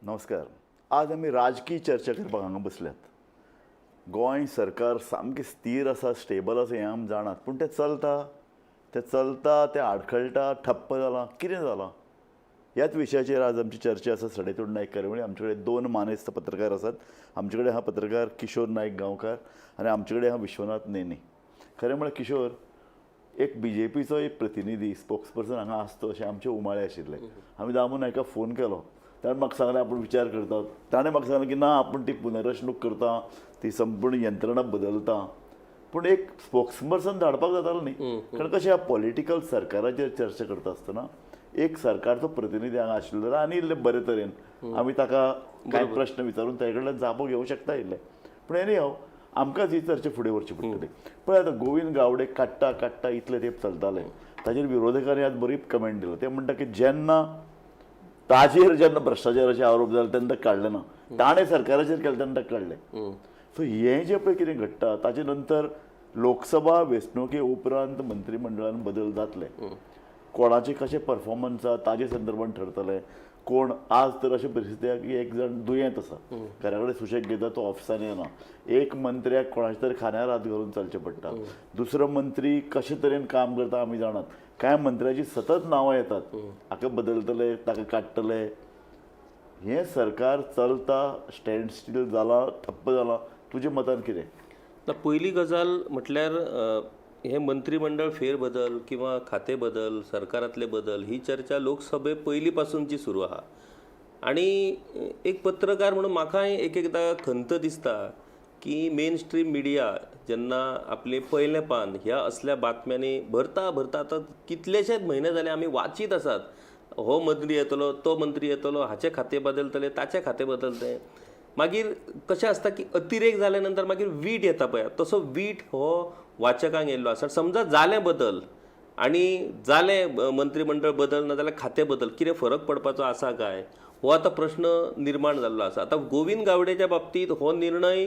नमस्कार. आज आमी राजकीय चर्चा करपाक हांगा बसल्यात. गोंय सरकार सामकें स्थीर आसा, स्टेबल आसा हें आमी जाणात, पूण तें चलता, तें चलता, तें आडखळटा, ठप्प जालां, कितें जालां ह्याच विशयाचेर आज आमची चर्चा आसा. सडेतोड नायक कार्यावळी आमचे कडेन दोन मानेस्त पत्रकार आसात. आमचे कडेन आहा पत्रकार किशोर नायक गांवकार आनी आमचे कडेन आहा विश्वनाथ नेने. खरें म्हळ्यार किशोर, एक बीजेपीचो एक प्रतिनिधी, स्पोक्स पर्सन हांगा आसतो अशें आमचे उमाळे आशिल्ले. आमी दामू नायकाक फोन केलो, ताणें म्हाका सांगलें आपूण विचार करता. ताणें म्हाका सांगलें की ना, आपूण ती पुनर्रचणूक करता, ती संपूर्ण यंत्रणा बदलता, पूण एक स्पोक्स पर्सन धाडपाक जातालो न्ही. कारण कशें, पॉलिटिकल सरकाराचेर चर्चा करता आसतना एक सरकारचो प्रतिनिधी हांगा आशिल्लो जाल्यार आनी इल्ले बरे तरेन आमी ताका कांय प्रश्न विचारून ताजे कडल्यान जापो घेवंक शकता इल्ले. पूण एनी हाव, आमकांच ही चर्चा फुडें व्हरची पडटली. पळय, आतां गोविंद गावडे काडटा काडटा इतले तेंप चलताले, ताजेर विरोधकांनी आज बरी कमेंट दिलो. ते म्हणटा की जेन्ना ताजेर जेन्ना भ्रश्टाचाराचे आरोप जाले तेन्ना काडले ना, ताणें सरकाराचेर केलें तेन्ना काडले. सो हें जें पळय कितें घडटा, ताजे नंतर लोकसभा वेंचणुके उपरांत मंत्रिमंडळान बदल जातले. कोणाचे कशें परफॉर्मन्स आसा ताजे संदर्भान ठरतलें. कोण आज तर अशें परिस्थिती आहा की एक जाण दुयेंत आसा, घरा कडेन सुशेग घेता, तो ऑफिसान येना. एक मंत्र्याक कोणाच्या तरी खांद्यार हात घालून चलचें पडटा. दुसरो मंत्री कशे तरेन काम करता आमी जाणात. कांय मंत्र्याची सतत नांवां येतात, हाका बदलतले, ताका काडटले. हें सरकार चलता, स्टँड स्टील जालां, ठप्प जालां, तुज्या मतान कितें? ना, पयली गजाल म्हटल्यार हे मंत्रिमंडळ फेरबदल किंवा खाते बदल, सरकारांतले बदल ही चर्चा लोकसभे पयलीं पासूनची सुरू आहा. आनी एक पत्रकार म्हणून म्हाकाय एक एकदां खंत दिसता की मेन स्ट्रीम मिडिया जेन्ना आपलें पयलें पान ह्या असल्या बातम्यांनी भरता भरता, आतां कितलेशेच म्हयने जाले आमी वाचीत आसात, हो मंत्री येतलो, तो मंत्री येतलो, हाचें खातें बदलतलें, ताचें खातें बदलतलें. मागीर कशें आसता की अतिरेक जाल्या नंतर मागीर वीट येता पळय, तसो वीट हो वाचकांक येयल्लो आसा. समजा जालें बदल आनी जालें मंत्रिमंडळ बदल ना जाल्यार खातें बदल, कितें फरक पडपाचो आसा काय, हो आतां प्रश्न निर्माण जाल्लो आसा. आतां गोविंद गावडेच्या बाबतींत हो निर्णय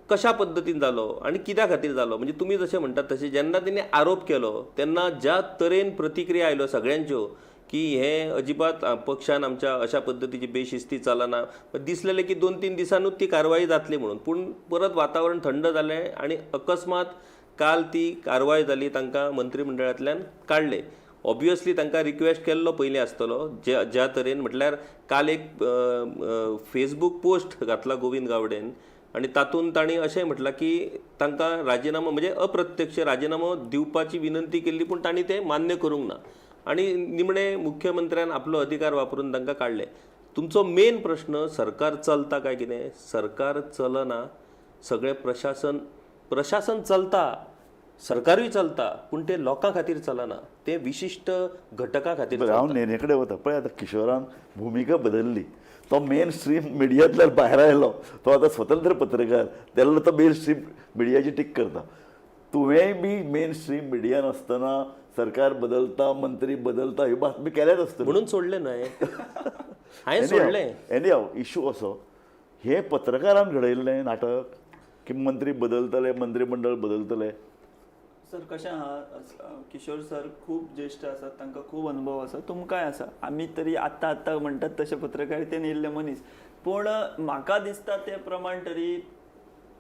कशा पद्दतीन जालो आनी कित्या खातीर जालो, म्हणजे तुमी जशें म्हणटात तशें जेन्ना तेणी आरोप केलो तेन्ना ज्या तरेन प्रतिक्रिया आयल्यो सगळ्यांच्यो की हें अजिबात पक्षान आमच्या अशा पद्दतीची बेशिस्ती चलना, दिसलेलें की 2-3 दिसांनूच ती कारवाई जातली म्हणून. पूण परत वातावरण थंड जालें आनी अकस्मात काल ती कारवाय जाली, तांकां मंत्रिमंडळांतल्यान काडले. ऑब्वियसली तांकां रिक्वेस्ट केल्लो पयलीं आसतलो. ज्या ज्या तरेन म्हटल्यार काल एक फेसबूक पोस्ट घातला गोविंद गावडेन आनी तातूंत तांणी अशें म्हटलां की तांकां राजिनामो, म्हणजे अप्रत्यक्ष राजिनामो दिवपाची विनंती केल्ली, पूण तांणी तें मान्य करूंक ना आनी निमणे मुख्यमंत्र्यान आपलो अधिकार वापरून तांकां काडले. तुमचो मेन प्रश्न सरकार चलता काय कितें, सरकार चलना, सगळें प्रशासन प्रशासन चलता, सरकारूय चलता, पूण तें लोकां खातीर चलना, तें विशिश्ट घटकां खातीर. बरें, हांव नेने कडेन वता. पळय, आतां किशोरान भुमिका बदलली. तो मेन स्ट्रीम मिडियांतल्यान भायर आयलो, तो आतां स्वतंत्र पत्रकार, तेन्ना तो मेन स्ट्रीम मिडियाची टीक करता. तुवेंय बी मेन स्ट्रीम मिडियान आसतना सरकार बदलता, मंत्री बदलता ह्यो बातमी केल्याच आसतल्यो. म्हणून सोडलें न्हय हांवें, सोडलें. एनी हाव, इशू असो, हें पत्रकारान घडयल्लें नाटक की मंत्री बदलतले, मंत्रीमंडळ बदलतले? सर, कशें आहा, किशोर सर खूब ज्येश्ठ आसात, तांकां खूब अनुभव आसा, तुमकांय आसा. आमी तरी आत्तां आत्तां म्हणटात तशें पत्रकारितेन येयल्ले मनीस. पूण म्हाका दिसता ते प्रमाण तरी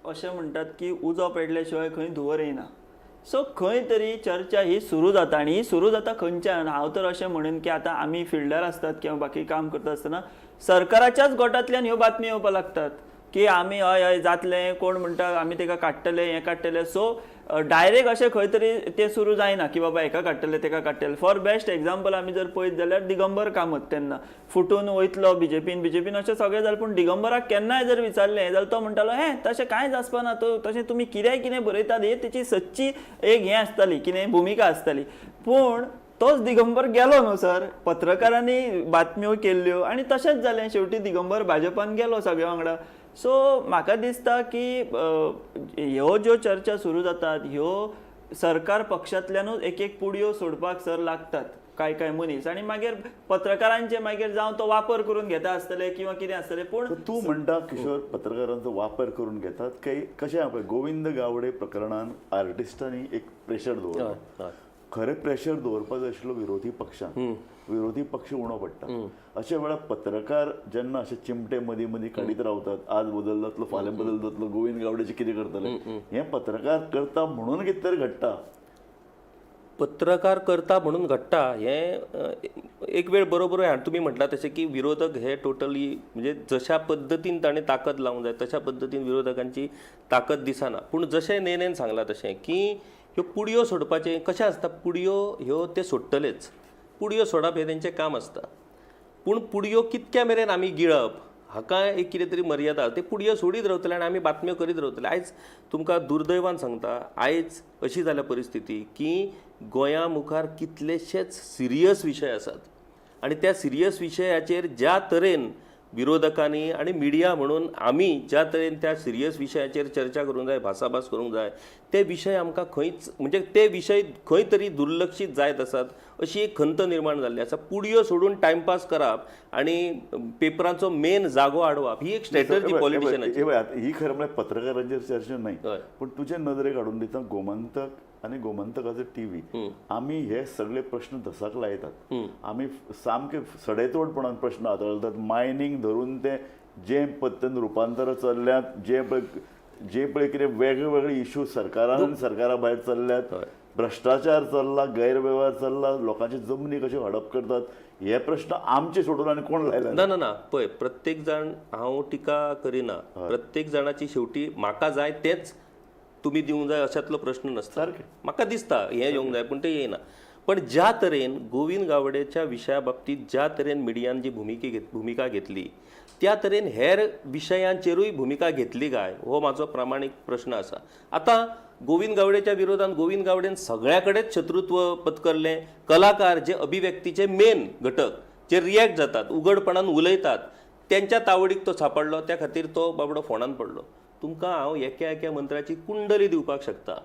अशें म्हणटात की उजो पेटल्या शिवाय खंय धुंवर येयना. सो खंय तरी चर्चा ही सुरू जाता आनी ही सुरू जाता खंयच्यान, हांव तर अशें म्हणीन की आतां आमी फिल्डार आसतात किंवा बाकी काम करता आसतना सरकाराच्याच गोटांतल्यान ह्यो बातमी येवपाक लागतात की आमी हय हय जातलें, कोण म्हणटा आमी तेका काडटले, हें काडटले. सो डायरेक्ट अशें खंय तरी तें सुरू जायना की बाबा हेका काडटले, तेका काडटले. फॉर बेस्ट एग्जाम्पल आमी जर पळयत जाल्यार दिगंबर कामत तेन्ना फुटून वयतलो बीजेपीन, बीजेपीन अशें सगळें जालें. पूण दिगंबराक केन्नाय जर विचारलें जाल्यार तो म्हणटालो हें तशें कांयच आसपा ना, तो तशें तुमी कितेंय कितें बरयतात, हे तेची सच्ची एक हें आसताली, कितें भुमिका आसताली. पूण तोच दिगंबर गेलो न्हू सर, पत्रकारांनी बातम्यो केल्ल्यो आनी तशेंच जालें, शेवटी दिगंबर भाजपान गेलो सगळ्या वांगडा. सो म्हाका दिसता की ह्यो ज्यो चर्चा सुरू जातात ह्यो सरकार पक्षांतल्यानूच एक एक पुडयो सोडपाक सर लागतात कांय कांय मनीस आनी मागीर पत्रकारांचे मागीर जावं तो वापर करून घेता आसतले किंवा कितें आसतलें. पूण तूं म्हणटा किशोर, पत्रकारांचो वापर करून घेतात काय कशें आहा? पळय, गोविंद गावडे प्रकरणान आर्टिस्टांनी एक प्रेशर दवरलो. खरें प्रेशर दवरपा जाय आशिल्लो विरोधी पक्षान, विरोधी पक्ष उणो पडटा. अशे वेळार पत्रकार जेन्ना अशे चिमटे मदीं मदीं काडीत रावतात, आज बदल जातलो, फाल्यां बदल जातलो, गोविंद गावडेचे कितें करतले, हें पत्रकार करता म्हणून कितें तरी घडटा. पत्रकार करता म्हणून घडटा हें एक वेळ बरोबर आहे. तुमी म्हटलां तशें की विरोधक हे टोटली म्हणजे जशा पद्दतीन ताणें ताकद लावंक जाय तशा पद्दतीन विरोधकांची ताकद दिसना. पूण जशें नेनेन सांगलां तशें की ह्यो पुडयो सोडपाचें कशें आसता, पुडयो ह्यो ते सोडटलेच, पुडयो सोडप हें तेंचें काम आसता. पूण पुडयो कितक्या मेरेन आमी गिळप हाका एक कितें तरी मर्यादा. ते पुडयो सोडीत रावतले आनी आमी बातम्यो करीत रावतले. आयज तुमकां दुर्दैवान सांगता, आयज अशी जाल्या परिस्थिती की गोंया मुखार कितलेशेच सिरियस विशय आसात आनी त्या सिरियस विशयाचेर ज्या तरेन विरोधकांनी आनी मिडिया म्हणून आमी ज्या तरेन त्या सिरियस विशयाचेर चर्चा करूंक जाय, भासाभास करूंक जाय, ते विशय आमकां खंयच म्हणजे ते विशय खंय तरी दुर्लक्षीत जायत आसात अशी एक खंत निर्माण जाल्ली आसा. पुडयो सोडून टायमपास करप आनी पेपरांचो मेन जागो आडोवप ही एक स्ट्रॅटर्जी पॉलिटिशनाची. ही खरें म्हळ्यार पत्रकारांचेर चर्चा न्हय, पूण तुजे नदरेक हाडून दिता गोमंतक आनी गोमंतकाचो टीव्ही. आमी हे सगळे प्रश्न धसाक लायतात, आमी सामके सडेतोडपणान प्रश्न हाताळटात. मायनींग धरून ते जे पद्दतीन रुपांतर चल्ल्यात, जे जे पळय कितें वेगळे वेगळे इशू सरकारान आनी सरकारा भायर चल्ल्यात, भ्रश्टाचार चल्ला, गैरवेव्हार चल्ला, लोकांची जमनी कश्यो हडप करतात, हे प्रश्न आमचे सोडून आनी कोण लायला ना ना ना. पळय, प्रत्येक जाण, हांव टिका करिना, प्रत्येक जाणाची शेवटी म्हाका जाय तेंच तुमी दिवंक जाय अशातलो प्रश्न नासता. म्हाका दिसता हें येवंक जाय पूण तें येयना. पण ज्या तरेन गोविंद गावडेच्या विशया बाबतींत ज्या तरेन मिडियान जी भुमिका घेतली त्या तरेन हेर विशयांचेरूय भुमिका घेतली काय हो म्हाजो प्रामाणीक प्रश्न आसा. आतां गोविंद गावडेच्या विरोधान गोविंद गावडेन सगळ्या कडेच शत्रुत्व पत्करलें. कलाकार जे अभिव्यक्तीचे मेन घटक, जे रिएक्ट जातात, उघडपणान उलयतात, त्यांच्या तावडीक तो सापडलो, त्या खातीर तो बाबडो फोंडान पडलो. तुमकां हांव एका एका मंत्र्याची कुंडली दिवपाक शकता.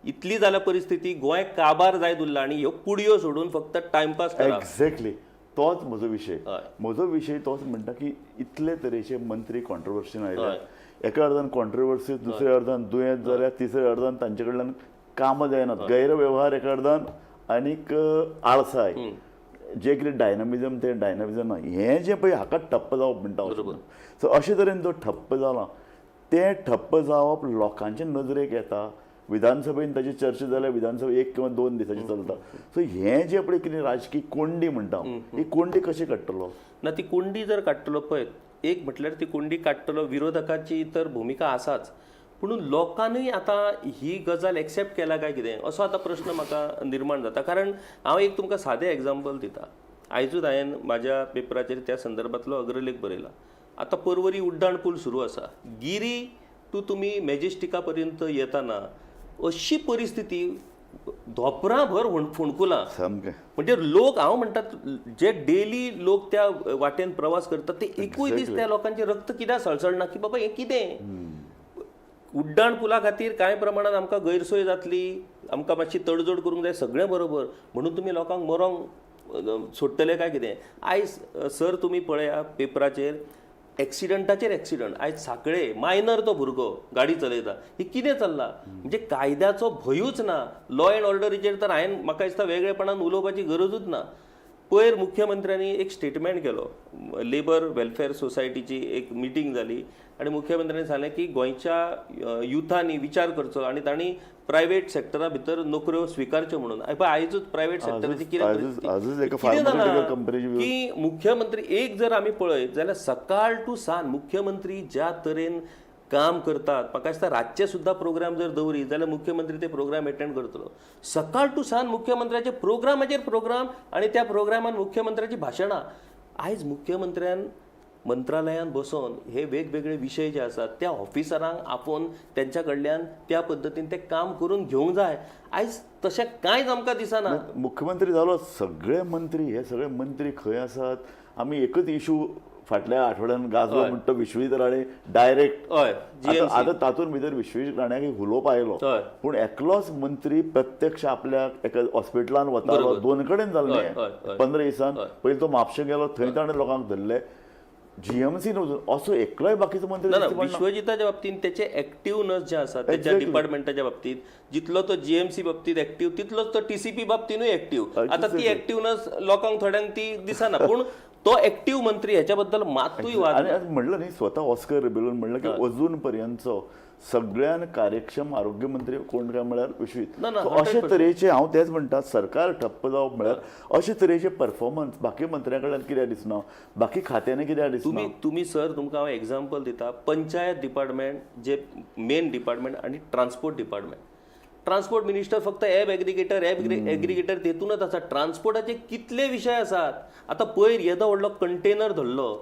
इतली जाल्या परिस्थिती, गोंय काबार जायत उरला आनी ह्यो पुडयो सोडून फक्त टायमपास करप. एक्झॅक्टली तोच म्हजो विशय. म्हजो विशय तोच म्हणटा की इतले तरेचे मंत्री कॉन्ट्रोवर्सीन आयले, एका अर्दान कॉन्ट्रोवर्सी, दुसऱ्या अर्दान दुयेंत जाल्यार, तिसऱ्या अर्दान तांचे कडल्यान कामां जायनात, गैरवेव्हार एका अर्दान आनीक आळसाय, जे कितें डायनामिजम तें डायनामिजम ना, हें जें पळय हाका ठप्प जावप म्हणटा. सो अशे तरेन जो ठप्प जाला तें ठप्प जावप लोकांचे नदरेक येता. विधानसभेन ताची चर्चा जाल्यार विधानसभा 1 किंवा 2 दिसांची चलता. सो हें जें पळय कितें राजकीय कोंडी म्हणटा, ही कोंडी कशी काडटलो ना? ती कोंडी जर काडटलो पळय, एक म्हटल्यार ती कोंडी काडटलो विरोधकाची तर भुमिका आसाच, पूण लोकांनी आतां ही गजाल एक्सेप्ट केला काय कितें असो आतां प्रश्न म्हाका निर्माण जाता. कारण हांव एक तुमकां सादें एग्जाम्पल दिता. आयजूच हांवें म्हाज्या पेपराचेर त्या संदर्भांतलो अग्रलेख बरयला. आतां पर्वरी उड्डाण पूल सुरू आसा, गिरी टू तुमी मॅजेस्टिका पर्यंत येताना अशी परिस्थिती, धोपरां भर फोंडकुलां सामकें. म्हणजे लोक, हांव म्हणटात जे डेली लोक त्या वाटेन प्रवास करतात ते एकूय दीस त्या लोकांचें रक्त कित्याक सळसळना की बाबा हें कितें. उड्डाण पुला खातीर कांय प्रमाणान आमकां गैरसोय जातली, आमकां मातशी तडजोड करूंक जाय, सगळें बरोबर, म्हणून तुमी लोकांक मरोंक सोडटले काय कितें. आयज सर तुमी पळया पेपराचेर एक्सिडंटाचेर एक्सिडंट. आयज साकळे मायनर तो भुरगो गाडी चलयता, ही कितें चल्लां म्हणजे कायद्याचो भंयूच ना. लॉ एंड ऑर्डरीचेर तर हांवें म्हाका दिसता वेगळेपणान उलोवपाची गरजूच ना. पयर मुख्यमंत्र्यांनी एक स्टेटमेंट केलो, लेबर वेलफेअर सोसायटीची एक मिटींग जाली आनी मुख्यमंत्र्यांनी सांगलें की गोंयच्या युथांनी विचार करचो आनी तांणी प्रायवेट सेक्टरा भितर नोकऱ्यो स्विकारच्यो म्हणून. आयजूच प्रायवेट सेक्टराची कितें परिस्थिती की मुख्यमंत्री एक जर आमी पळयत जाल्यार सकाळ टू सांज मुख्यमंत्री ज्या तरेन काम करतात, म्हाका दिसता रातचे सुद्दां प्रोग्राम जर दवरीत जाल्यार मुख्यमंत्री ते प्रोग्राम एटेंड करतलो. सकाळ टू सांज मुख्यमंत्र्याचे प्रोग्रामाचेर प्रोग्राम आनी त्या प्रोग्रामान मुख्यमंत्र्याची भाशणां. आयज मुख्यमंत्र्यान मंत्रालयान बसोन हे वेगवेगळे विशय जे आसात त्या ऑफिसरांक आपोवन त्यांच्या कडल्यान त्या पद्दतीन ते काम करून घेवंक जाय. आयज तशें कांयच आमकां दिसना. मुख्यमंत्री जालो, सगळे मंत्री, हे सगळे मंत्री खंय आसात? आमी एकच इशू फाटल्या आठवड्यान गाजलो म्हणटा विश्वजीत राणे डायरेक्ट. आतां तातूंत भितर विश्वजीत राण्याक एक उलोवप आयलो, पूण एकलोच मंत्री प्रत्यक्ष आपल्या एका हॉस्पिटलान वतालो. 2 कडेन जालें 15 दिसान. पयलीं तो म्हापशें गेलो, थंय ताणें लोकांक धरले. जीएमसीन वचून असो एकलोय बाकीचो मंत्री ना ना, दिश्टी पडना. विश्वजिताच्या बाबतींत त्याचे ऍक्टिव्हनेस जे आसा त्याच्या डिपार्टमेंटाच्या बाबतीत, जितलो तो जीएमसी बाबतीत ऍक्टिव्ह तितलोच तो टीसीपी बाबतीनूय ऍक्टिव्ह. आता ती ऍक्टिव्हनेस लोकांक थोड्यांक ती दिसना, पूण तो ऍक्टिव्ह मंत्री ह्याच्या बद्दल मातूय वाद आणि आज म्हणलं न्ही, स्वतः ऑस्कर रिबेलोन म्हणलं की अजून पर्यंतचो सगळ्यान कार्यक्षम आरोग्य मंत्री कोण काय म्हळ्यार विश्वीत. ना, ना, So अशे तरेचे हांव तेच म्हणटा, सरकार ठप्प जावप म्हळ्यार अशे तरेचे परफॉर्मन्स बाकी मंत्र्यां कडल्यान कित्याक दिसना, बाकी खात्यांनी कित्याक दिसना. तुम्ही तुम्ही सर, तुमकां हांव एग्जाम्पल दिता, पंचायत डिपार्टमेंट जे मेन डिपार्टमेंट आणि ट्रान्सपोर्ट डिपार्टमेंट. ट्रान्सपोर्ट मिनिस्टर फक्त एब एग्रिगेटर एब एग्रिगेटर तेतूनच आसा. ट्रान्सपोर्टाचे कितले विशय आसात. आतां पयर येदो व्हडलो कंटेनर धरलो,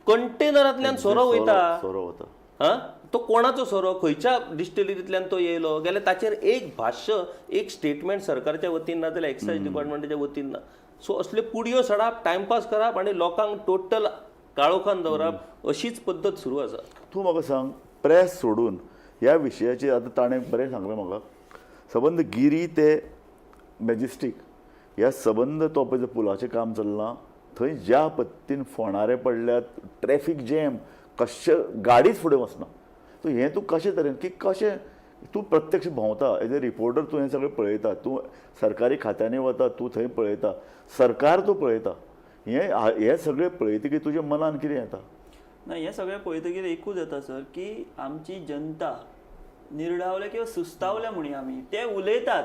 कंटेनरांतल्यान सोरो वयता. सोरो वता. हा, तो कोणाचो सोरो, खंयच्या डिस्टिलरींतल्यान तो येयलो गेल्यार ताचेर एक भाश्य, एक स्टेटमेंट सरकारच्या वतीन ना जाल्यार एक्सायज डिपार्टमेंटाच्या वतीन ना. सो असले पुडयो सडप, टायमपास करप आनी लोकांक टोटल काळोखान दवरप अशीच पद्दत सुरू आसा. तूं म्हाका सांग, प्रेस सोडून ह्या विशयाचेर आतां ताणें बरें सांगलें म्हाका, सबंद गिरी ते मॅजिस्टीक ह्या सबंद तो पळय पुलाचें काम चल्लां थंय ज्या पद्दतीन फोणारे पडल्यात, ट्रॅफीक जॅम, कशें गाडीच फुडें वचना. सो हें तूं कशें तरेन की कशें तूं प्रत्यक्ष भोंवता एज ए रिपोर्टर, तूं हें सगळें पळयता, तूं सरकारी खात्यांनी वता, तूं थंय पळयता, सरकार तूं पळयता, हें हें सगळें पळयतकीर तुज्या मनान कितें येता? ना, हें सगळें पळयतकीर एकूच येता सर, की आमची जनता निर्डावल्या किंवा सुस्तावल्या म्हणया आमी. ते उलयतात,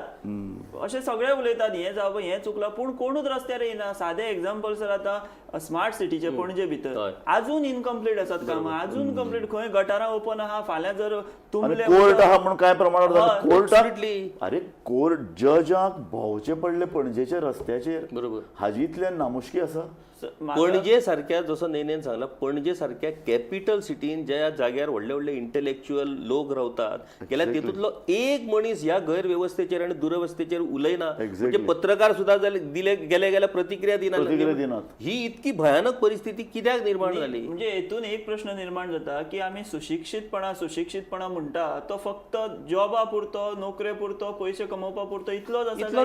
अशे सगळे उलयतात, हें जावं हें चुकलां, पूण कोणूच रस्त्यार येयना. सादें एग्जाम्पल सर, आतां स्मार्ट सिटीचे पणजे भितर अजून इनकम्प्लीट आसात कामां, अजून कंप्लीट, खंय गटारां ओपन आहा, फाल्यां जर तुमले कोर्ट आहा म्हणून काय प्रमाणात कोर्टाक, अरे कोर्ट जजांक भोंवचें पडलें पणजेच्या रस्त्याचेर. बरोबर, हाजी इतल्यान नामुष्की आसा. पणजे सारक्या, जसो नेनेन सांगला, पणजे सारक्या कॅपिटल सिटीन ज्या जाग्यार व्हडले व्हडले इंटलेक्च्युअल लोक रावतात गेल्यार तितूंतलो एक मनीस ह्या गैरवेवस्थेचेर आनी दुरवस्थेचेर उलयना. म्हणजे पत्रकार सुद्दां दिले गेले गेल्यार प्रतिक्रिया दिना. ही इतकी भयानक परिस्थिती कित्याक निर्माण जाली? म्हणजे हेतून एक प्रश्न निर्माण जाता की आमी सुशिक्षीतपणा सुशिक्षीतपणा म्हणटा तो फक्त जॉबा पुरतो, नोकरे पुरतो, पयशे कमोवपा पुरतो इतलोच आसा,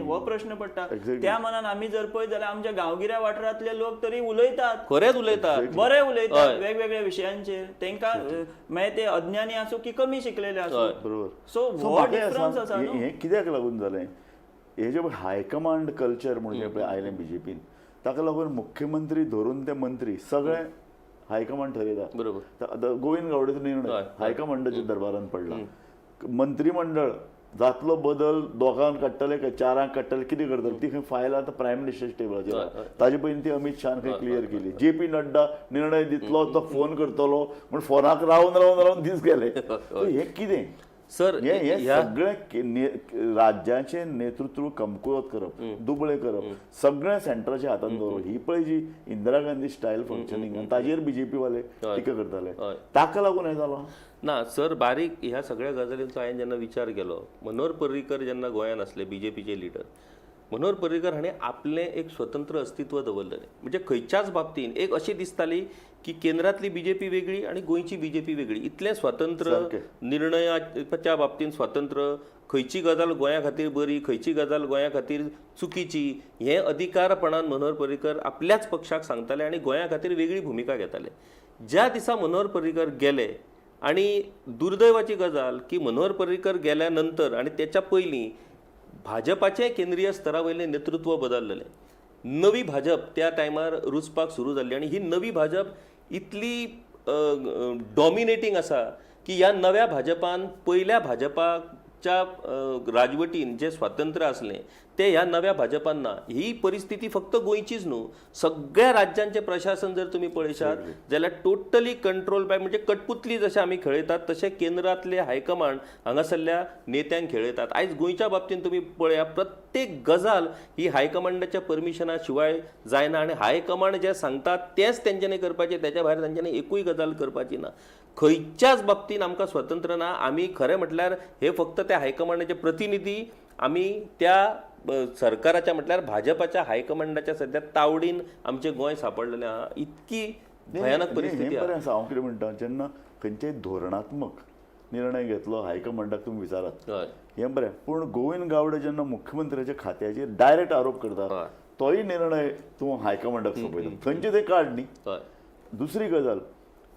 हो प्रश्न पडटा. त्या मनान आमी जर पळयत जाल्यार आमच्या गांवगिऱ्या वाठारांतले लोक तरी उलयतात, खरेंच उलयतात, बरे उलयतात वेगवेगळ्या विशयांचेर. तेंका मागीर ते अज्ञानी आसूं की कमी शिकलेले आसूं. बरोबर. सो हो डिफरन्स आसा. हें कित्याक लागून जालें? हे जे हायकमांड कल्चर म्हणजे पळय आयलें बीजेपीन, ताका लागून मुख्यमंत्री धरून ते मंत्री सगळे हायकमांड ठरयता. बरोबर. गोविंद गावडेचो निर्णय हायकमांडाच्या दरबारान पडला. मंत्रीमंडळ जातलो बदल दोगांक काडटले काय चारांक काडटले, कितें करतले, ती खंय फायल आतां प्रायम मिनिस्टर टेबलाचेर, ताजे पयलीं ती अमीत शाहान खंय क्लियर केली. जे पी नड्डा निर्णय दितलो, तो फोन करतलो म्हण फोनाक रावन रावन रावन दीस गेले. हें कितें सर? हें सगळें राज्याचें नेतृत्व कमकुवत करप, दुबळें करप, सगळें सेंटराच्या हातान दवरप, ही पळय जी इंदिरा गांधी स्टायल फंक्शनींग, आनी ताजेर बीजेपी वाले टिका करताले, ताका लागून हें जालां ना सर. बारीक ह्या सगळ्या गजालींचो हांवें जेन्ना विचार केलो, मनोहर पर्रीकर जेन्ना गोंयांत आसले बीजेपीचे लिडर, मनोहर पर्रीकर हाणें आपलें एक स्वतंत्र अस्तित्व दवरलेलें. म्हणजे खंयच्याच बाबतीन एक अशी दिसताली की केंद्रांतली बीजेपी वेगळी आनी गोंयची बीजेपी वेगळी, इतलें स्वतंत्र निर्णयाच्या बाबतीन स्वतंत्र, खंयची गजाल गोंया खातीर बरी, खंयची गजाल गोंया खातीर चुकीची, हें अधिकारपणान मनोहर पर्रीकर आपल्याच पक्षाक सांगताले आनी गोंया खातीर वेगळी भुमिका घेताले. ज्या दिसा मनोहर पर्रीकर गेले, आनी दुर्दैवाची गजाल की मनोहर पर्रीकर गेल्या नंतर आनी त्याच्या पयलीं भाजपाचें केंद्रीय स्तरा वयलें नेतृत्व बदललेलें. नवी भाजप त्या टायमार रुजपाक सुरू जाल्ली आनी ही नवी भाजप इतली डॉमिनेटींग आसा की ह्या नव्या भाजपान पयल्या भाजपाच्या राजवटीन जें स्वातंत्र्य आसलें तें ह्या नव्या भाजपान ना. ही परिस्थिती फक्त गोंयचीच न्हू, सगळ्या राज्यांचें प्रशासन जर तुमी पळयशात जाल्यार टोटली कंट्रोल बाय, म्हणजे कटपुतली जशें आमी खेळयतात तशें केंद्रांतले हायकमांड हांगासरल्या नेत्यांक खेळयतात. आयज गोंयच्या बाबतींत तुमी पळया, प्रत्येक गजाल ही हायकमांडाच्या परमिशना शिवाय जायना आनी हायकमांड जें सांगतात तेंच तेंच्यांनी करपाचें, तेच्या भायर तेंच्यांनी एकूय गजाल करपाची ना. खंयच्याच बाबतींत आमकां स्वतंत्र ना. आमी खरें म्हटल्यार हे फक्त त्या हायकमांडाचे प्रतिनिधी, आमी त्या सरकाराच्या म्हटल्यार भाजपाच्या हायकमांडाच्या सद्या तावडीन आमचें गोंय सांपडलेलें आहा. इतकी भयानक परिस्थिती बरें आसा. हांव कितें म्हणटा, जेन्ना खंयचेय धोरणात्मक निर्णय घेतलो हायकमांडाक तुमी विचारात, हें बरें. पूण गोविंद गावडे जेन्ना मुख्यमंत्र्याच्या खात्याचेर डायरेक्ट आरोप करता, तोय निर्णय तूं हायकमांडाक सोंपयता, थंयचे ते काड न्ही. दुसरी गजाल,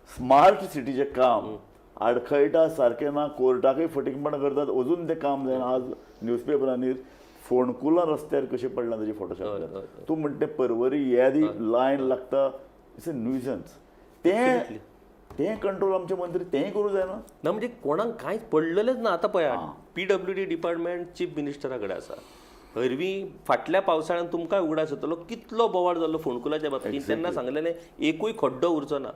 स्मार्ट सिटीचें काम आडखळटा सारकें ना, कोर्टाकय फटींगपणां करतात, अजून तें काम जायना. आज न्यूजपेपरांनी फोंडकुलां रस्त्यार कशें पडलां ताजे फोटो छापल्यात. तूं म्हणटा परवरी येदी लायन लागता, it's a nuisance. तें तें कंट्रोल आमचे मंत्री तेंय करूं जायना. ना म्हणजे कोणाक कांयच पडलेलेंच ना. आतां पळयात, पीडब्ल्यूडी डिपार्टमेंट चीफ मिनिस्टरा कडेन आसा. हरवी फाटल्या पावसाळ्यान तुमकां उगडास जातलो कितलो बोवाळ जाल्लो फोंडकुलाच्या बाबतींत. तेन्ना सांगलेलें एकूय खड्डो उरचो ना,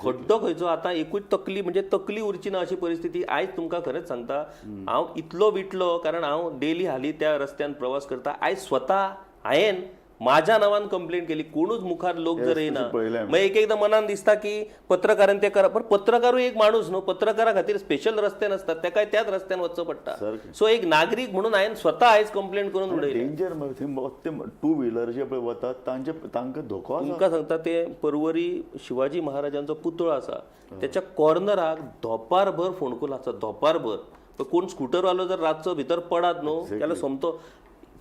खड्डो खंयचो आतां एकूय तकली म्हणजे तकली उरची ना अशी परिस्थिती. आयज तुमकां खरेंच सांगता, हांव इतलो विटलो कारण हांव डेली हालीं त्या रस्त्यान प्रवास करता. आयज स्वता हांवें माझ्या नांवान कंप्लेंट केली, कोणूच मुखार लोक जर येयना पळयलें मागीर एक एकदां मनान दिसता की पत्रकारान ते करप, पण पत्रकारूय एक माणूस न्हू, पत्रकारा खातीर स्पेशल रस्ते नासतात, तेकाय त्याच रस्त्यान वचचो पडटा. सारकें. सो एक नागरीक म्हणून हांवें स्वता आयज कंप्लेंट करून उडयली. डेंजर मरे थंय, ते टू व्हिलर जे पळय वतात तांचे तांकां धोको आसा. तुमकां सांगता, ते परवरी शिवाजी महाराजांचो पुतळो आसा त्याच्या कॉर्नराक धोपारभर फोंडकुल आसा, धोपारभर. कोण स्कुटरवालो जर रातचो भितर पडात न्हू जाल्यार सोमतो.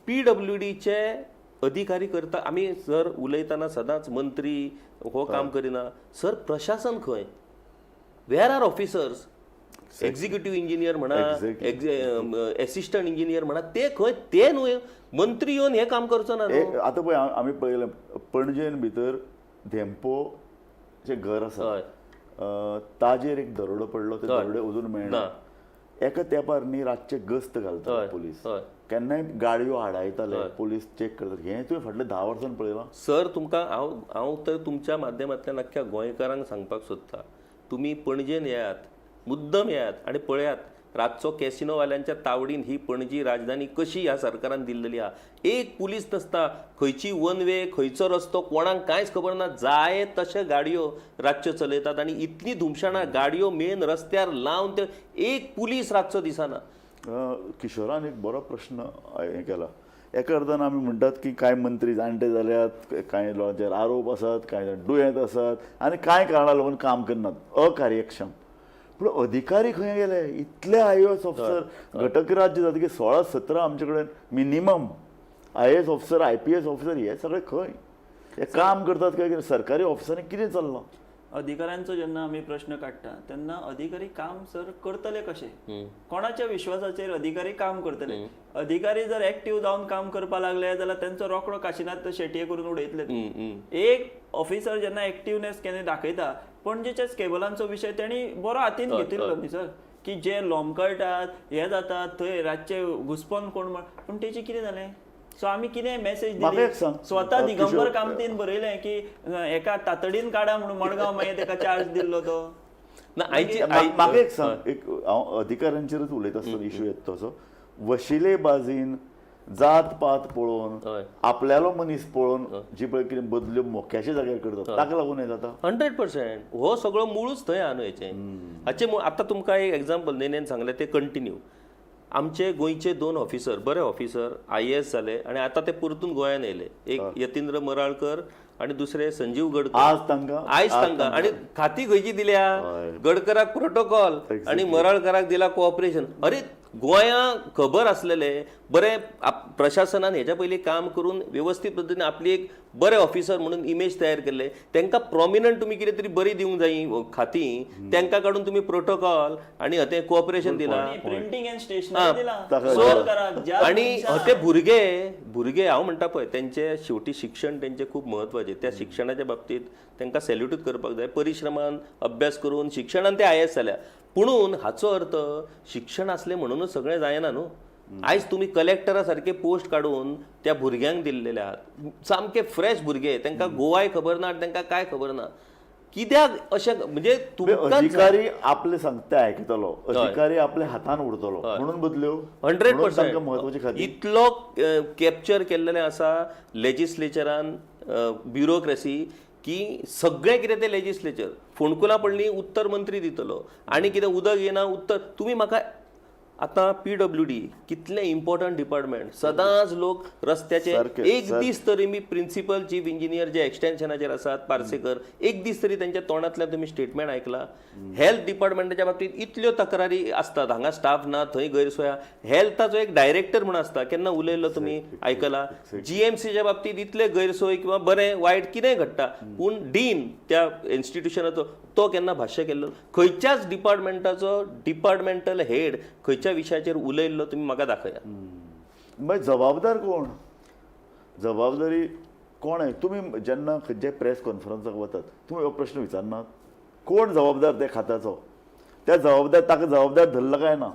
पीडब्ल्यूडीचे अधिकारी करता, आमी सर उलयतना सदांच मंत्री हो काम करिना, सर प्रशासन खंय, where are officers, executive engineer म्हणा, एसिस्टंट इंजिनियर म्हणा, ते खंय, ते न्हू मंत्री येवन हें काम करचो ना न्हू. आतां पळय आमी पळयलें पणजेन भितर धेंपोचें घर आसा, ताजेर एक दरोडो पडलो, ते दरोडे अजून मेळना. एका तेंपार न्ही रातचे गस्त घालता पोलीस, केन्नाय गाडयो आडायताले, पोलीस चॅक करतात. हें तुवें फाटल्या 10 वर्सां पळयलां सर? तुमकां हांव हांव तर तुमच्या माध्यमांतल्यान अख्ख्या गोंयकारांक सांगपाक सोदता, तुमी पणजेन येयात, मुद्दम येयात आनी पळयात रातचो कॅसिनोवाल्यांच्या तावडीन ही पणजी राजधानी कशी ह्या सरकारान दिल्लेली आहा. एक पुलीस नासता, खंयची वन वे, खंयचो रस्तो कोणाक कांयच खबर ना, जाय तशे गाडयो रातच्यो चलयतात आनी इतली धुमशणां गाडयो मेन रस्त्यार लावन ते एक पुलीस रातचो दिसना. किशोरान एक बरो प्रश्न हें केला. एका अर्दान आमी म्हणटात की कांय मंत्री जाणटे जाल्यात, कांय लोकांचेर आरोप आसात, कांय जाण दुयेंत आसात आनी कांय कारणां लागून काम करनात, अकार्यक्षम. पूण अधिकारी खंय गेले? इतले आयएएस ऑफिसर, घटक राज्य जातकीर 16-17 आमचे कडेन minimum IAS officer, IPS officer, हे सगळे खंय हे काम करतात काय कितें? सरकारी ऑफिसरांनी कितें चल्लां? अधिकाऱ्यांचो जेन्ना आमी प्रश्न काडटा तेन्ना अधिकारी काम सर करतले कशे, कोणाच्या विश्वासाचेर अधिकारी काम करतले? अधिकारी जर एक्टीव जावन काम करपाक लागले जाल्यार तेंचो रोकडो काशिनाथ शेटये करून उडयतले. एक ऑफिसर जेन्ना एक्टिवनेस केन्ना दाखयता, पणजेच्या केबलांचो विशय तेणी बरो हातीन घेतिल्लो न्ही सर, की जे लोंबकळटात हे जातात थंय रातचे घुसपोन कोण, पूण तेचें कितें जालें? सो आमी कितें मॅसेज दिली, स्वता दिगंबर कामतीन बरयलें की एका तातडीन काडा म्हणून मडगांव, मागीर तेका चार्ज दिल्लो तो. म्हाका एक सांग, एक हांव अधिकाऱ्यांचेरच उलयता आसतना इशू येता तसो, वशिलेबाजीन जात पात पळोवन, आपल्यालो मनीस पळोवन जी पळय कितें बदल्यो मोक्याच्या जाग्यार करतात, ताका लागून हें जाता. 100% हो सगळो मुळूच थंय आहा न्हू हेचें. हाचें आतां तुमकां एक एग्जाम्पल नेनेन सांगलें तें कंटिन्यू. आमचे गोंयचे 2 ऑफिसर, बरे ऑफिसर, IAS जाले आनी आतां ते परतून गोंयान येयले, एक यतींद्र मराळकर आनी दुसरे संजीव गडकर. आयज तांकां आनी खाती खंयची दिल्या? गडकराक प्रोटोकॉल आनी मराळकराक दिला कोऑपरेशन. अरे गोंया खबर आसलेले बरे प्रशासनान हेच्या पयलीं काम करून वेवस्थीत पद्दतीन आपली एक बरे ऑफिसर म्हणून इमेज तयार केल्ले, तांकां प्रोमिनंट तुमी कितें तरी बरी दिवंक जायी खाती, तांकां काडून तुमी प्रोटोकॉल आनी ते कोऑपरेशन दिलां, प्रिंटींग एंड स्टेशनरी दिलां. आनी ते भुरगे भुरगे हांव म्हणटा पळय, तेंचे शेवटी शिक्षण तेंचें खूब म्हत्वाचें. त्या शिक्षणाच्या बाबतींत तांकां सॅल्युटूच करपाक जाय. परिश्रमान अभ्यास करून शिक्षणान ते IAS जाल्या, पुणून हाचो अर्थ शिक्षण आसलें म्हणूनच सगळें जायना न्हू. आयज तुमी कलेक्टरा सारके पोस्ट काडून त्या भुरग्यांक दिल्लेले आहात, सामके फ्रेश भुरगे, तांकां गोवाय खबर ना, तांकां काय खबर ना, कित्याक अशें म्हणजे अधिकारी आपले सांगते आयकतलो, अधिकारी आपल्या हातान उरतलो म्हणून बदल्यो. 100% म्हत्वाची इतलो कॅप्चर केल्लेलें आसा लेजिस्लेचरान, ब्युरोक्रेसी, की सगळें कितें तें लेजिस्लेचर. फोंडकुलां पडलीं उत्तर मंत्री दितलो, आनी कितें उदक येना उत्तर. तुमी म्हाका आतां पीडब्ल्यूडी कितलें इम्पॉर्टंट डिपार्टमेंट, सदांच लोक रस्त्याचे सारकें, एक दीस तरी मी प्रिन्सिपल चीफ इंजिनियर जे एक्सटेन्शनाचेर आसात पार्सेकर, एक दीस तरी त्यांच्या तोंडांतल्यान तुमी स्टेटमेंट आयकला? हेल्थ डिपार्टमेंटाच्या बाबतींत इतल्यो तक्रारी आसतात, हांगा स्टाफ ना, थंय गैरसोय. हेल्थाचो एक डायरेक्टर म्हूण आसता, केन्ना उलयल्लो तुमी आयकला? जीएमसीच्या बाबतींत इतले गैरसोय किंवा बरें वायट कितेंय घडटा, पूण डीन त्या इन्स्टिट्युशनाचो तो केन्ना भाश्य केल्लो? खंयच्याच डिपार्टमेंटाचो डिपार्टमेंटल हेड खंयच्या विशयाचेर उलयल्लो तुमी म्हाका दाखया. मागीर जबाबदार कोण? जबाबदारी कोण आहे? तुमी जेन्ना खंयच्याय प्रेस कॉन्फरन्साक वतात, तुमी हो प्रश्न विचारनात कोण जबाबदार त्या खात्याचो? त्या जबाबदार ताका जबाबदार धरला काय ना?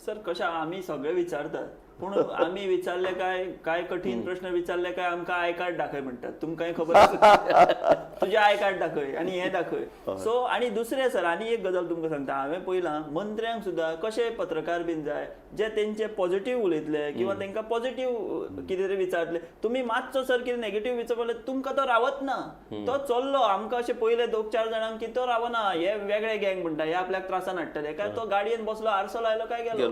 सर कशें आमी सगळे विचारतात, पूण आमी विचारले काय काय कठीण प्रश्न विचारले काय आमकां I card दाखय म्हणटात. तुमकांय खबर आसा, तुजें I card दाखय आनी हें दाखय. सो आनी दुसरें सर, आनी एक गजाल तुमकां सांगता, हांवें पळयलां मंत्र्यांक सुद्दां कशे पत्रकार बीन जाय जे तेंचे पॉझिटिव्ह उलयतले किंवा तेंकां पॉझिटिव्ह कितें तरी विचारतले. तुमी मातसो सर कितें नेगेटिव्ह विचारले तुमकां तो रावत ना, तो चल्लो. आमकां अशें पयले दोग चार जाणांक की तो रावना, हे वेगळे गँग म्हणटा, हे आपल्याक त्रासान हाडटले काय. तो गाडयेन बसलो, आरसो लायलो काय गेलो.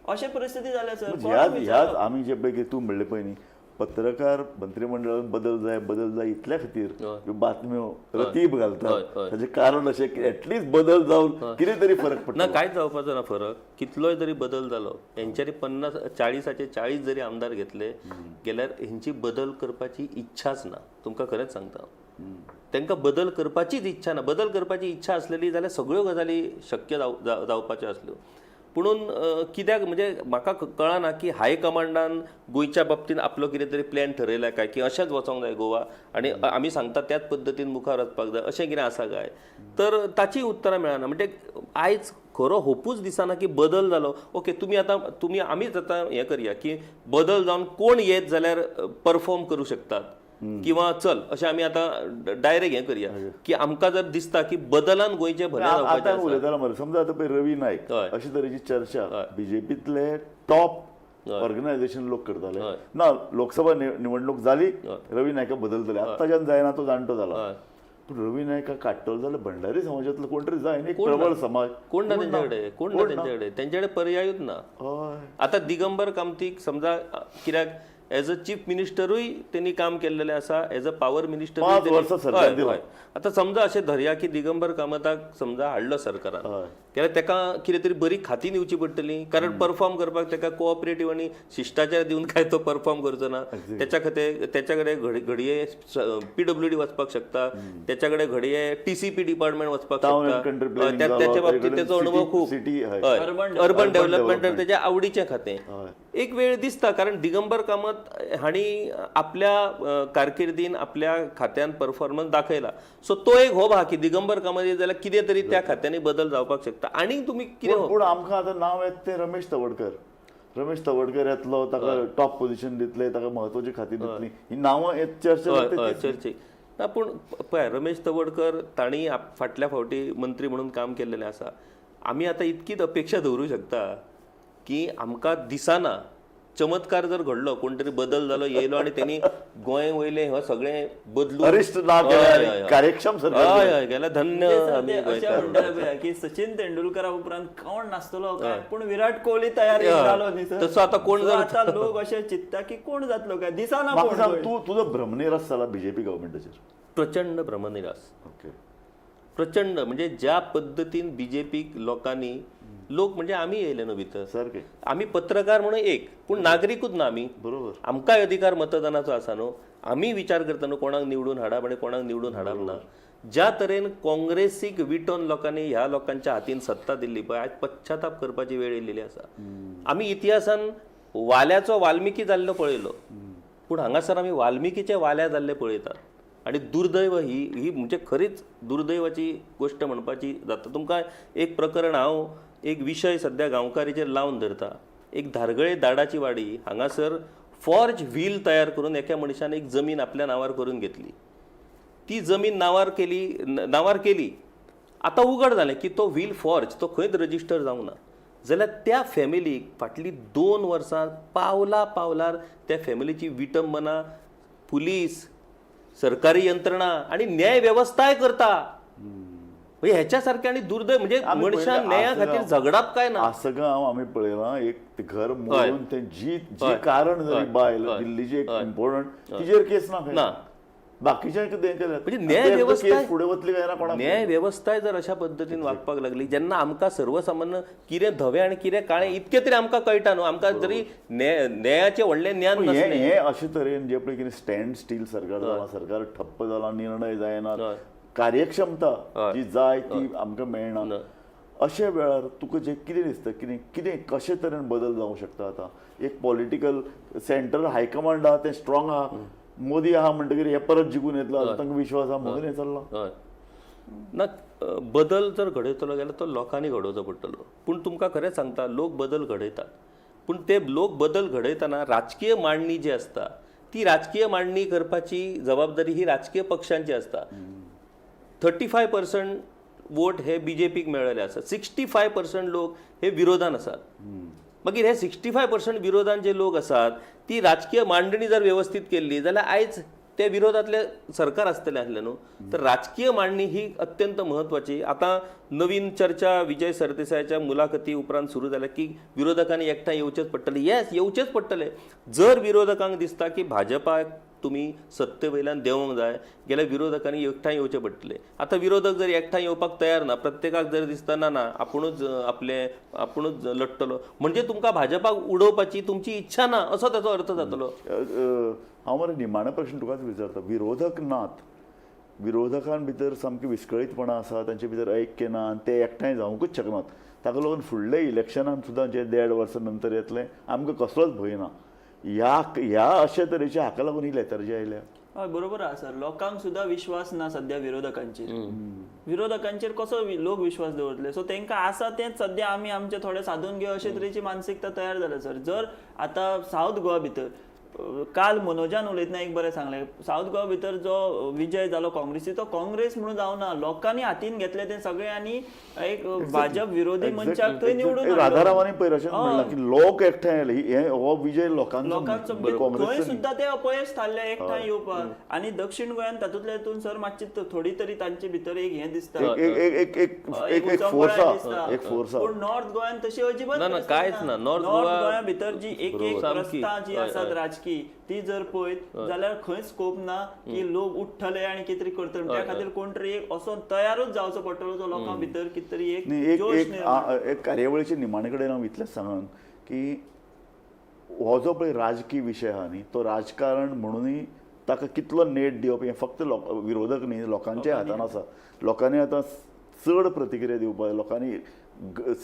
अशे परिस्थिती जाल्या सर. ह्याच ह्याच आमी जे पळय तूं म्हणलें पळय न्ही, पत्रकार मंत्रिमंडळान बदल जाय बदल जाय इतल्या खातीर ह्यो बातम्यो रतीब घालतात. ताचें कारण अशें की एटलिस्ट बदल जावन कितें तरी फरक पडटा. ना, कांयच जावपाचो ना फरक. कितलोय तरी बदल जालो, हेंच्यांनी 50 40 40 जरी आमदार घेतले गेल्यार हेंची बदल करपाची इच्छाच ना. तुमकां खरेंच सांगता, तांकां बदल करपाचीच इच्छा ना. बदल करपाची इच्छा आसलेली जाल्यार सगळ्यो गजाली शक्य जावपाच्यो आसल्यो. पुणून कित्याक म्हणजे म्हाका कळना की हायकमांडान गोंयच्या बाबतींत आपलो कितें तरी प्लॅन ठरयला काय, की अशेंच वचोंक जाय गोवा आनी आमी सांगता त्याच पद्दतीन मुखार वचपाक जाय, अशें कितें आसा काय? तर ताची उत्तरां मेळना. म्हणजे आयज खरो होपूच दिसना की बदल जालो. ओके, तुमी आतां तुमी आमीच आतां हें करया की बदल जावन कोण येत जाल्यार परफॉर्म करूं शकतात किंवा चल अशें आमी आतां डायरेक्ट हें करया की आमकां जर दिसता की बदलान गोंयचें भलें जावपाचें आतां आसा. उलयतालो मरे, समजा आतां पळय रवी नायक अशे तरेची चर्चा बीजेपींतले टॉप ऑर्गनायझेशन लोक करताले ना. लोकसभा निवडणूक जाली, रवी नायका बदलतले, आत्ताच्यान जायना, तो जाणटो जाला. पूण रवी नायका काडटलो जाल्यार भंडारी समाजांतलो कोण तरी जाय न्ही, एक प्रबळ समाज. कोण ना तेंच्याकडे, कोण ना तेंच्याकडे, तेंच्याकडे पर्यायूच ना. आतां दिगंबर कामतीक समजा कित्याक एज अ चीफ मिनिस्टरूय तेणी काम केल्लेलें आसा, एज अ पावर मिनिस्टर. 5 वर्सां सरकार दिलां. आतां समजा अशें धरया की दिगंबर कामताक समजा हाडलो सरकारान जाल्यार तेका कितें तरी बरी खाती दिवची पडटली, कारण परफॉर्म करपाक तेका कोऑपरेटीव आनी शिश्टाचार दिवन काय तो परफॉर्म करचो ना. तेच्या खातीर तेच्या कडेन घडये पीडब्ल्यूडी वचपाक शकता, त्याच्या कडेन घडये टीसीपी डिपार्टमेंट वचपाक शकता. त्याच्या बाबतीत तेचो अनुभव खूब. अर्बन डेव्हलपमेंट तेच्या आवडीचें खातें. एक वेळ दिसता कारण दिगंबर कामत हांणी आपल्या कारकिर्दीन आपल्या खात्यान परफॉर्मन्स दाखयला. सो तो एक होप आहा की दिगंबर कामत येत जाल्यार कितें तरी त्या खात्यांनी बदल जावपाक शकता. आनी तुमी कितें पूण आमकां आतां नांव येता तें रमेश तवडकर. रमेश तवडकर येतलो, ताका टॉप पोझिशन दितले, ताका म्हत्वाची खाती दितली, ही नांवां चर्चा चर्चेक ना. पूण पळय रमेश तवडकर तांणी फाटल्या फावटी मंत्री म्हणून काम केल्लेलें आसा. आमी आतां इतकीच अपेक्षा दवरूं शकता की आमकां दिसना चमत्कार जर घडलो, कोण तरी बदल जालो, येयलो आनी तेणी गोंय वयलें हो सगळें बदलून अरिश्ट ना केलें, कार्यक्षम सरकार. हय हय गेल्यार धन्य आमी अशें म्हणटाले की सचिन तेंडुलकरा उपरांत कोण नासतलो काय, पूण विराट कोहली तयार जालो न्ही सर. तसो आतां कोण आतां लोक अशें चिंतता की कोण जातलो काय, दिसना कोण. तूं तुजो भ्रमनिरास जाला बीजेपी गव्हर्मेंटाचेर? प्रचंड भ्रमनिरास. ओके, प्रचंड. म्हणजे ज्या पद्दतीन बीजेपीक लोकांनी, लोक म्हणजे आमी येयले न्हू भितर, सारकें आमी पत्रकार म्हणून एक, पूण नागरिकूच ना आमी, बरोबर, आमकांय अधिकार मतदानाचो आसा न्हू. आमी विचार करता न्हू कोणाक निवडून हाडप आनी कोणाक निवडून हाडप ना. ज्या तरेन काँग्रेसीक विटोवन लोकांनी ह्या लोकांच्या हातीन सत्ता दिल्ली पळय, आयज पश्चाताप करपाची वेळ येयलेली आसा. आमी इतिहासान वाल्याचो वाल्मिकी जाल्लो पळयलो, पूण हांगासर आमी वाल्मिकीचे वाल्या जाल्ले पळयतात. आनी दुर्दैव ही ही म्हणजे खरीच दुर्दैवाची गोश्ट म्हणपाची जाता. तुमकां एक प्रकरण हांव एक विशय सद्या गांवकारीचेर लावन धरता. एक धारगळे दाडाची वाडी हांगासर फॉर्ज व्हील तयार करून एका मनशान एक जमीन आपल्या नांवार करून घेतली. ती जमीन नांवार केली, नांवार केली. आतां उगड जालें की तो व्हील फॉर्ज, तो खंयच रजिस्टर जावंक ना. जाल्यार त्या फॅमिलीक फाटलीं 2 वर्सां पावला पावलार त्या फॅमिलीची विटंबना पुलीस, सरकारी यंत्रणा आनी न्याय वेवस्थाय करता. म्हणजे ह्याच्या सारखे आणि दुर्दैव म्हणजे आमी मनशान पळयलें न्याया खातीर आसगांव. झगडप काय ना. आसगांव आमी पळयलां, एक ते घर मोडून ते जी जी हय. कारण जरी हय. बायल हय. दिल्लीची एक हय. इम्पॉर्टंट तिजेर केस ना खंय. ना. बाकीच्या कितें केलें. म्हणजे न्याय व्यवस्था फुडें वतली काय ना कोणाक. न्याय वेवस्थाय जर अशा पद्दतीन वागपाक लागली जेन्ना आमकां सर्वसामान्य कितें धवें आनी कितें काळें इतकें तरी आमकां कळटा न्हू, आमकां जरी न्यायाचें व्हडलें ज्ञान हे नासलें. हे अशे तरेन जे पळय कितें स्टँड स्टील सरकार जालां, सरकार ठप्प जालां, निर्णय जायना, हय. कार्यक्षमता हय. जी जाय ती आमकां मेळना. ना. अशे वेळार तुका जें कितें दिसता, कितें कितें कशे तरेन बदल जावंक शकता? आतां एक पॉलिटिकल सेंट्रल हायकमांड आहा तें स्ट्रॉंग आहा, मोदी आहा म्हणटकीर हे परत जिखून येतलो आतां तांकां विश्वास आहा म्हणून हें चल्लां. हय ना, बदल जर घडयतलो जाल्यार तो लोकांनी घडोवचो पडटलो. पूण तुमकां खरें सांगता, लोक बदल घडयतात, पूण ते लोक बदल घडयतना राजकीय मांडणी जी आसता ती राजकीय मांडणी करपाची जबाबदारी ही राजकीय पक्षांची आसता. 35% वोट हे बीजेपीक मेळ्ळेले आसा, 65% लोक हे विरोधान आसात. मागीर हे 65% विरोधान जे लोक आसात ती राजकीय मांडणी जर व्यवस्थीत केल्ली जाल्यार आयज ते विरोधातले सरकार आसतलें आसलें न्हू. तर राजकीय मांडणी ही अत्यंत म्हत्वाची. आतां नवीन चर्चा विजय सरदेसायाच्या मुलाखती उपरांत सुरू जाल्या की विरोधकांनी एकठांय येवचेच पडटले. येस, येवचेच पडटले. जर विरोधकांक दिसता की भाजपाक तुमी सत्ते वयल्यान देंवोंक जाय गेल्यार विरोधकांनी एकठांय येवचें पडटलें. आतां विरोधक जर एकठांय येवपाक तयार ना, प्रत्येकाक जर दिसता ना ना आपुणूच आपलें आपुणूच लडटलो, म्हणजे तुमकां भाजपाक उडोवपाची तुमची इच्छा ना असो ताचो अर्थ जातलो. हांव मरे निमाणो प्रश्न तुकाच विचारता, विरोधक नात, विरोधकां भितर सामकी विस्कळीतपणां आसा, तांचे भितर ऐक्य ना आनी ते एकठांय जावंकूच शकनात. ताका लागून फुडले इलेक्शनान सुद्दां जे 1.5 वर्सां नंतर येतलें आमकां कसलोच भंय ना. ह्या ह्या अशे तरेच्या हाका लागून ही लेथर्जी आयल्या. हय बरोबर आसा सर, लोकांक सुद्दां विश्वास ना सद्या विरोधकांचेर. विरोधकांचेर कसो लोक विश्वास दवरतले? सो तांकां आसा तेंच सद्या आमी आमचे थोडे साधून घेवं अशे तरेची मानसिकता तयार जाल्या सर. जर आतां सावथ गोवा भितर काल मनोजान उलयतना एक बरें सांगलें, सावथ गोवा भितर जो विजय जालो काँग्रेसीचो, काँग्रेस म्हणून जावना, लोकांनी हातीन घेतले ते सगळे आनी एक भाजप विरोधी मनशाक थंय निवडून हाडलो. राधारावांनी पयर अशें म्हणलां की लोक एकठांय आयले, हे हो विजय लोकांचो, लोकांचो. थंय काँग्रेसचो. सुद्दां ते अपयश थारले एकठांय येवपाक. आनी दक्षिण गोंयांत तातूंतल्या तातूंत सर मातशी थोडी तरी तांचे भितर एक हें दिसता, एक एक एक एक एक एक फोर्स आहा, एक फोर्स आहा. पूण नॉर्थ गोंयांत तशी अजिबात ना, ना, परिस्थिती कांयच ना. नॉर्थ गोवा गोंया भितर जी एक एक सामकी. प्रस्था जी हय, आसात हय. राजकी ती जर पळयत जाल्यार खंय स्कोप ना की लोक उठ्ठले आनी कितें तरी करतले. त्या खातीर कोण तरी एक असो तयारूच जावचो पडटलो जो लोकां भितर कितें तरी एक न्ही, एक जोश एक निर्माण. एक कार्यावळीचे निमाणे कडेन हांव इतलेंच सांगन की हो जो पळय राजकीय विशय आहा न्ही, तो राजकारण म्हणूनय ताका कितलो नेट दिवप हें फक्त लोक विरोधक न्ही, लोकांच्या हातान आसा. लोकांनी आतां चड प्रतिक्रिया दिवपाक जाय, लोकांनी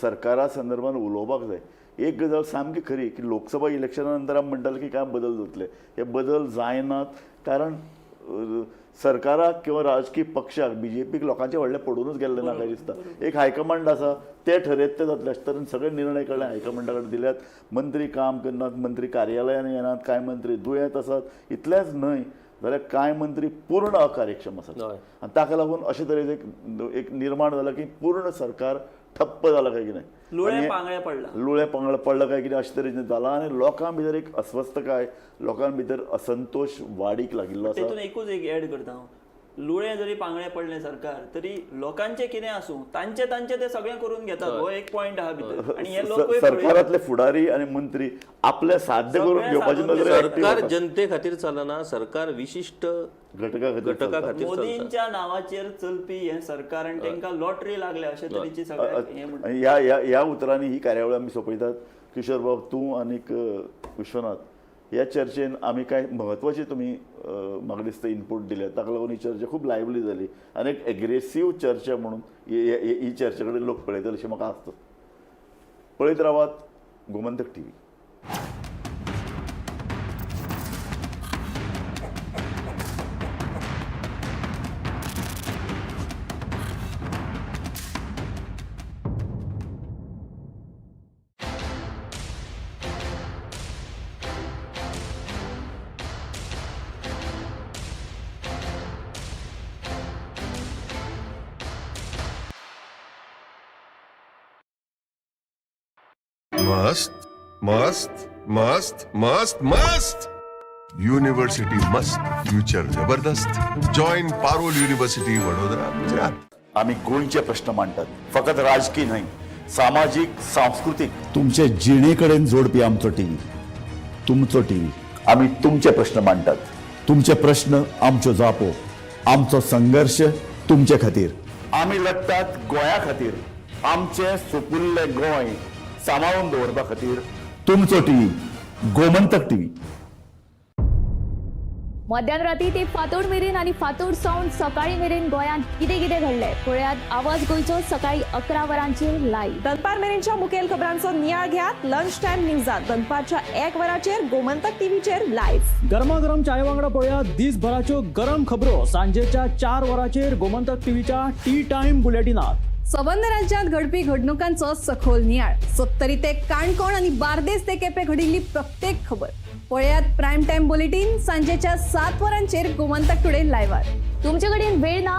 सरकारा संदर्भात उलोवपाक जाय. एक गजाल सामकी खरी की लोकसभा इलेक्शना नंतर आमी म्हणटाले की काय बदल जातले, हे बदल जायनात कारण सरकाराक किंवा राजकीय पक्षाक बीजेपीक लोकांचे व्हडलें पडूनच गेल्लें ना काय दिसता. एक हायकमांड आसा, ते ठरयत ते जातले अशे तरेन सगळे निर्णय कडल्यान हायकमांडा कडेन दिल्यात. मंत्री काम करनात, मंत्री कार्यालयान येनात, कांय मंत्री दुयेंत आसात. इतलेंच न्हय जाल्यार कांय मंत्री पूर्ण अकार्यक्षम आसात आनी ताका लागून अशे तरेचें एक निर्माण जालां की पूर्ण सरकार ठप्प जालां काय कितें, लुळे पांगळे पडला, लुळे पांगळे पडला काय कितें अशे तरेचें जालां आनी लोकां भितर एक अस्वस्थकाय, लोकां भितर असंतोश वाडीक लागिल्लो आसा. तेतून एकूच एक एड करता हांव, लुळे जरी पांगळे पडले सरकार तरी लोकांचे कितें आसूं तांचे तांचे ते सगळें करून घेतात, हो एक पॉयंट आहा भितर. आनी हे लोकूय सरकारातले फुडारी आनी मंत्री आपले साध्य करून घेवपाची नदर सरकार जनते खातीर चलना, सरकार विशिश्ट घटका घटका खातीर. मोदींच्या नावाचेर चलपी हें सरकार आनी तांकां लॉटरी लागल्या अशे तरेची सगळ्याक हें म्हणटा. ह्या ह्या ह्या उतरांनी ही कार्यावळ आमी सोंपयतात. किशोर बाब, तूं आनीक विश्वनाथ, ह्या चर्चेन आमी कांय म्हत्वाचे तुमी म्हाका दिसता इनपूट दिले, ताका लागून ही चर्चा खूब लायवली जाली आनी एक एग्रेसीव चर्चा म्हणून ही चर्चे कडेन लोक पळयतले अशें म्हाका आसता. पळयत रावात गोमंतक टीव्ही. मस्त मस्त मस्त मस्त मस्त यूनिवर्सिटी मस्त, फ्यूचर जबरदस्त. Join Parul university, Vadodara, Gujarat. आमी गोंयचे प्रश्न मांडटात, फकत राजकी न्हय, सामाजीक, सांस्कृतीक, तुमचे जिणे कडेन जोडपी आमचो टीव्ही, तुमचो टीव्ही. आमी तुमचे प्रश्न मांडटात, तुमचे प्रश्न आमच्यो जापो, आमचो संघर्श तुमचे खातीर. आमी लडटात गोंया खातीर, आमचें सुपुल्लें गोंय सांबाळून दवरपा खातीर. तुमचो टीव्ही, गोमंतक टीव्ही. मध्यान राती ते फांतोड मेरेन आनी फांतोड सावन सकाळी मेरेन गोंयांत कितें कितें घडलें पळयात आवाज गोंयचो सकाळी 11 वरांचेर लायव्ह. दनपार मेरेनच्या मुखेल खबरांचो नियाळ घेयात लंच टायम न्यूजात दनपारच्या 1 वराचेर गोमंतक टीव्हीचेर लायव्ह. गरमागरम चाये वांगडा पळया दिसभराच्यो गरम खबरो सांजेच्या 4 वरांचेर गोमंतक टीव्हीच्या टी टायम बुलेटिनात. सबंद राज्यांत घडपी घडणुकांचो सखोल नियाळ, सत्तरी ते काणकोण आनी बार्देस ते केपें घडिल्ली प्रत्येक खबर पळयात प्रायम टायम बुलेटीन सांजेच्या 7 वरांचेर गोमंतक टुडे लायव्हार. तुमचे कडेन वेळ ना?